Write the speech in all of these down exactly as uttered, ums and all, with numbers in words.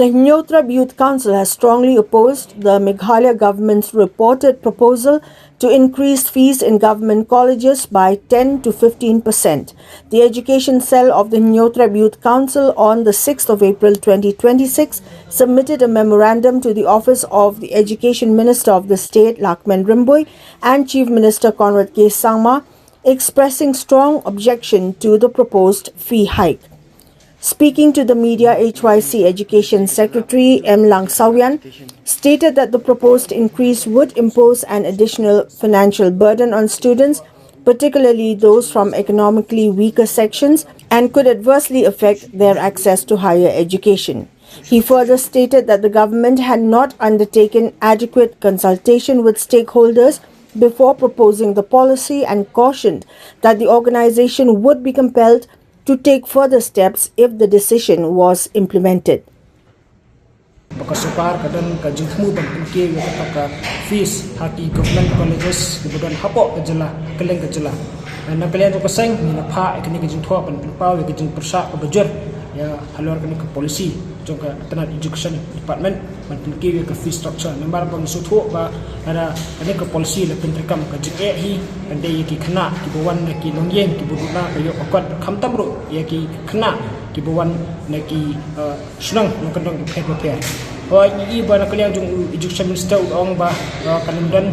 The Hynñiewtrep Youth Council has strongly opposed the Meghalaya government's reported proposal to increase fees in government colleges by ten to fifteen percent. The education cell of the Hynñiewtrep Youth Council on the sixth of April twenty twenty-six submitted a memorandum to the office of the Education Minister of the state, Lahkmen Rymbui, and Chief Minister Conrad K Sangma, expressing strong objection to the proposed fee hike. Speaking to the media, H Y C Education Secretary M Langsawian stated that the proposed increase would impose an additional financial burden on students, particularly those from economically weaker sections, and could adversely affect their access to higher education. He further stated that the government had not undertaken adequate consultation with stakeholders before proposing the policy and cautioned that the organization would be compelled to take further steps if the decision was implemented. Ba ka sorkar ka don ka jingthmu ban pynkiew ïa kata ka fees ha ki government colleges kiba don hapoh ka jylla, ha kylleng ka jylla. Na ka liang jong ka seng ngi la phah ïa kane ka jingthoh ban pynpaw ïa ka jingpyrshah kaba jur ïa halor kane ka policy jong ka tnat education department ban pynkiew ïa ka fee structure. Namar ba ngi sngewthuh ba lada kane ka policy la pyntreikam ka jingeh hi kan dei ïa ki khynnah kiba wan na ki longïing kiba duna ka ïoh ka kot, khamtam ruh ïa ki khynnah kiba wan na ki, eh, shnong nongkyndong bapher bapher. Hooid, ngi i ba na ka liang jong u Education Minister u ong ba, eh, kan ym don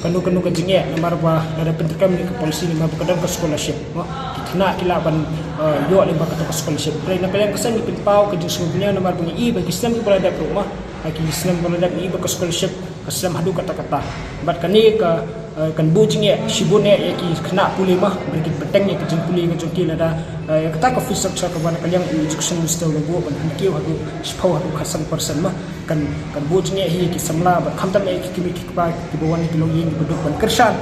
kano kano ka jingeh namar ba lada pyntreikam ïa ka policy namar ba ka don ka scholarship. Mo, ki khynnah ki lah ban, eh, ïoh lyngba kata ka scholarship. Hynrei na ka liang ka seng ngi pynpaw ka jingsngewbha namar ba ngi i ba ki snem kiba la dep ruh, mo, ha ki snem ba la dep ngi i ba ka scholarship ka slem haduh katta katta. Bad kane ka, eh, kan buh jingeh shibun eh ïa ki khynnah pule, mo, ba kin bteng ïa ka jingpule ka jong ki lada, eh, ïa kata ka fee structure kaba na ka liang u Education Minister u la buh ban pynkiew haduh shiphew haduh khatsan percent, mo. Kan, kan buh jingeh hi ïa ki samla bad khamtam eh ïa ki kmie ki kpa kiba wan na ki longïing kiba duk ban kyrshan.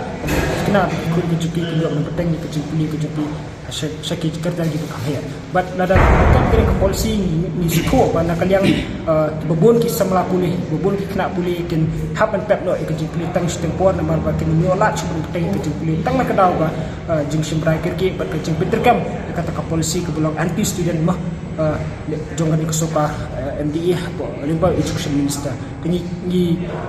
Kane ki khun ki jong ki kin ïoh ban bteng ïa ka jingpule ka jong ki sha, sha ki kyrdan kiba kham heh. Bad lada ka, ka, ka policy ngi, ngi sngewthuh ba na ka liang, eh, kiba bun ki samla pule, kiba bun ki khynnah pule kin hap ban pep noh ïa ka jingpule tang shiteng por namar ba kin ym ïoh lad shuh ban bteng ïa ka jingpule tang na ka daw ba, eh, jingshim rai kyrkieh bad ka jingpyntreikam ïa kata ka policy kaba long anti student, mo, eh, jong kane ka sorkar, eh, M D A hapoh lyngba u Education Minister. Te ngi, ngi,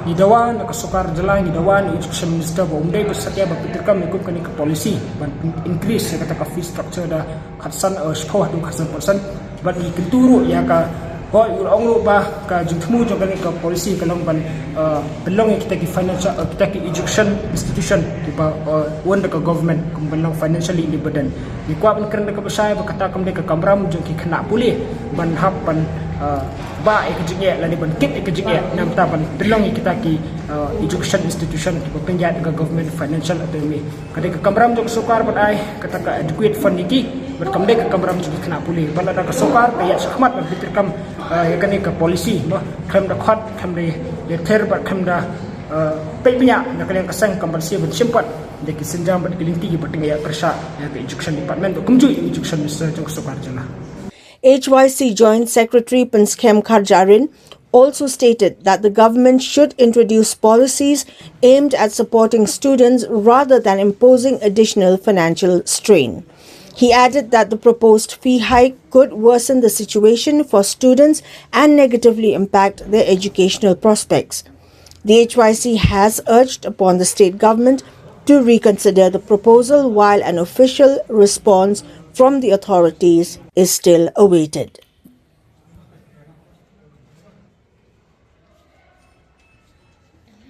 ngi dawa na ka sorkar jylla, ngi dawa na u Education Minister ba um dei ba satia ba pyntreikam ïa kum kane ka policy ban increase ïa kata ka fee structure da khatsan, eh, shiphew haduh khatsan percent. Bad ngi kyntu ruh ïa ka, hooid, u la ong ruh ba ka jingthmu jong kane ka policy ka long ban, eh, pynlong ïa kita ki financial, eh, kita ki education institution kiba, eh, own da ka government kum ban long financially independent. Ngi kwah ban kren da kaba shai ba kata kam dei ka kamram jong ki khynnah pule ban hap ban, eh, bah ïa ka jingeh lane ban kit ïa ka jingeh, namar ban pynlong ïa kita ki, eh, education institution kiba pynïaid da ka government financial autonomy. Ka dei ka kamram jong ka sorkar ban ai kata ka adequate fund ïa ki, bad kam dei ka kamram jong ki khynnah pule. Bad lada ka sorkar ka ïaid shakhmat ban pyntreikam, eh, ïa kane ka policy, mo, khlem da khot, khlem da ïathuh bad khlem da, eh, peit bniah na ka liang ka seng, kam banse ban shim pat da ki sienjam bad ki lynti kiba tyngai ïa pyrshah ïa ka education department bad kumjuh ïa u Education Minister jong ka sorkar jylla. H Y C Joint Secretary Pynskhem Kharjahrin also stated that the government should introduce policies aimed at supporting students rather than imposing additional financial strain. He added that the proposed fee hike could worsen the situation for students and negatively impact their educational prospects. The H Y C has urged upon the state government to reconsider the proposal while an official response from the authorities is still awaited.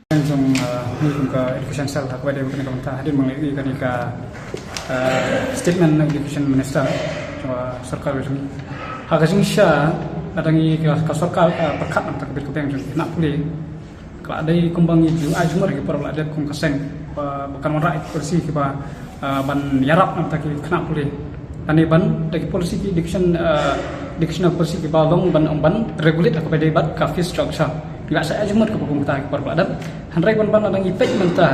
Jong, uh, ni kum ka education cell ha kaba dei kane ka bynta hadien ba ngi ïohi kane ka, uh, statement na education minister jong ka sorkar jong ngi. Ha ka jingshisha lada ngi ka, ka sorkar ka pyrkhat na ka bit ka beng jong khynnah pule. Ka la dei kumba ngi ju ai jingmut ha ki por ba la dep kum ka seng ba, ba kan wanrah ïa ki policy kiba, ah, ban ïarap na bynta ki khynnah pule. Lane ban da ki policy ki education, ah, educational policy kiba long ban, ban regulate ha kaba dei bad ka fee structure. Ngi la sa ai jingmut kaba kum kata ha ki por ba la dep. Hynrei ban ban lada ngi peit mynta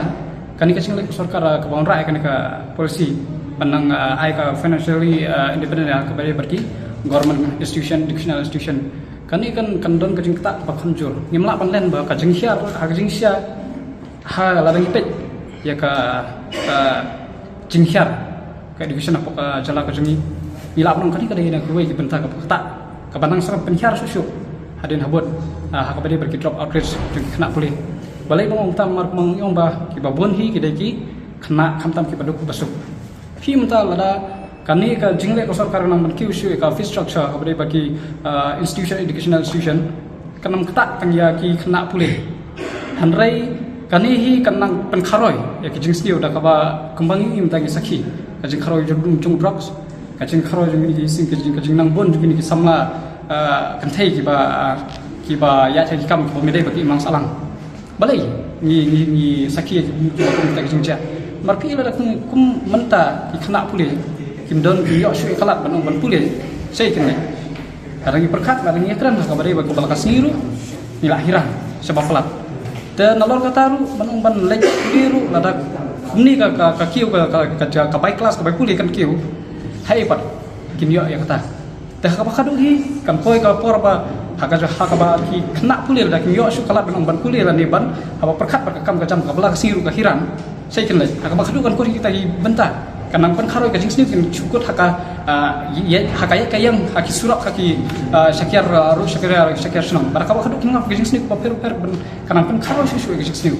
kane ka jingleh ka sorkar, ah, kaba wanrah ïa kane ka policy ban nang, ah, ai ka financially, ah, independent ha kaba dei bad ki government institution, educational institution. Kane kan, kan don ka jingktah ba kham jur. Ngim lah ban len ba ka jinghiar, ha ka jingshisha, ha lada ngi peit ïa ka, ka jinghiar ka education hapoh ka jylla ka jong ngi. Ngi lah ban ong kane ka dei na kawei ka bynta kaba ktah kaba nang sngap pynhiar shuh shuh. Hadien habud, ah, ha kaba dei bad ki drop out rate jong ki khynnah pule. Balei ba nga ong kumta? Namar ba nga ong ba kiba bun hi ki dei ki khynnah khamtam kiba duk ba suk. Phi mynta lada kane ka jingleh ka sorkar kan nang ban kiew shuh ïa ka fee structure kaba dei bad ki, ah, institution, educational institution, kan nang ktah tang ïa ki khynnah pule. Hynrei kane hi kan nang pynkharoi ïa ki jingsniew da kaba kumba ngi ïohi mynta ngi sakhi ka jingkharoi jong, jong drugs, ka jingkharoi jong kine ki sing, ka jing, ka jingnang bun jong kine ki samla, ah, kynthei kiba, ah, kiba ïaid ha ki kam kiba ym dei ba ki imlang sahlang. Balei ngi, ngi, ngi sakhi ïa ki, ki, ki, ki jingjia? Namar phi lada kum, kum mynta ki khynnah pule kim don, kim ïoh shuh ïa ka lad ban ong ban pule, sa ïa kine. Lada ngi pyrkhat, lada ngi kren ha kaba dei bad kaba la ka sngi ruh, ngi la hiran shaba palat. Te nalor kata ruh ban ong ban leit pule ruh, lada kumne ka, ka, ka kiew ka, ka, ka, ka bai klas, ka bai pule kan kiew, haei pat kin ïoh ïa kata? Te ha kaba khatduh hi kan poi ka por ba ha ka, ha kaba ki khynnah pule lada kim ïoh shuh ka lad ban ong ban pule lane ban, haba pyrkhat bad ka kam ka jam kaba la ka sngi ruh ka hiran. Sa ïa kine leh, ha kaba khatduh kan kut hi kita ki bynta. Kan nang pynkharoi ka jingsniew, kin shu kut ha ka, ah, ïa, ha ka ïaid ka ïeng, ha ki surok, ha ki, ah, shakiar, ah, ruh shakiar, shakiar shnong. Bad ha kaba khatduh kin ngap ka jingsniew kaba pher pher ban, kan nang pynkharoi shuh shuh ka jingsniew.